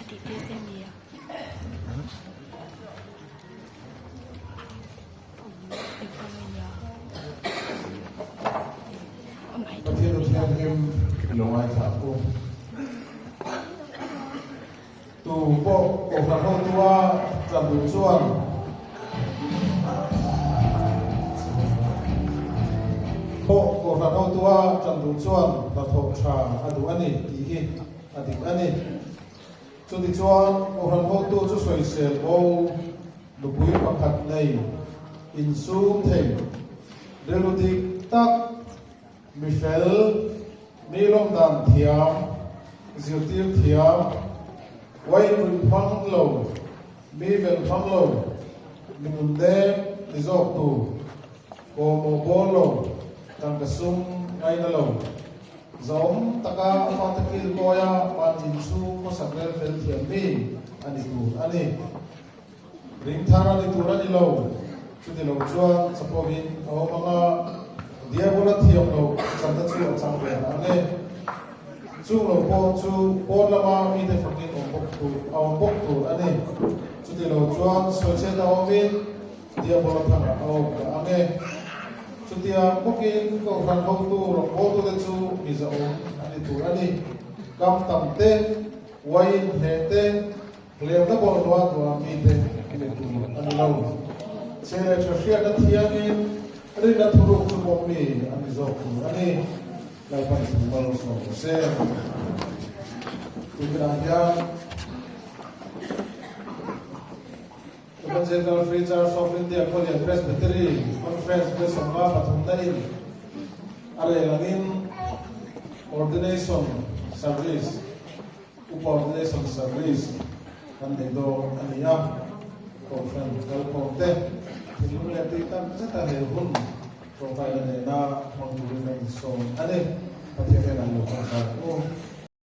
Pathian a thianghlim i lo ngaithla ang u. Tu pawh Kohhran hotua tla duh chuan pawh Kohhran hotua tlan duh chuan hnathawh tha a duh a ni tih hi a dik a ni. Chutichuan Kohhran hotu chu sawisel bo Nupui pakhat nei, insum thei, rilru dik tak, mi fel, mi lawm dan thiam, zirtir thiam, uain ruih hmang lo, mi velh hmang lo, mi nun deng ni zawk tur, kawmawh bawl lo, tangka sum ngaina lo, zawm taka fate kil kawia mahni inchhung khawsak rel fel thiam mi a ni tur a ni. Ring thar a ni tur a ni lo. Chuti lo chuan chapawhin a awm ang a, Diabola thiam loh channa chu a chang ve ang e. Chung lo pawh chu pawn lama mite fakin awm bawk tur a awm bawk tur a ni. Chuti lo chuan sawichhiat a awmin Diabola thangah a awm ta ang e. Chutiang bawkin Kohhran hotu rawngbawltute chu mi zahawm a ni tur a ni. Kam tam te, uaiin hleh te, Hlemna bawlhhlawh a duah mite ni tur a ni lo. Che leh tha hriatna thiangin rinna thuruk chu pawm mi a ni zawk tur a ni. Lalpan thu malsawm rawh se. Tukinah hian Evangelical Free Church of India Khawlian Presbytery Conference Besawmnga pathumna in a rel angin Ordination Service Upa Ordination Service kan nei dawn a ni a, Kohhran kalkhawmte thinlung leh tui tak zeta he hun tawngtaina nena hmang turin a insawm a ni. Pathian hnenah lo tawngtai ang u.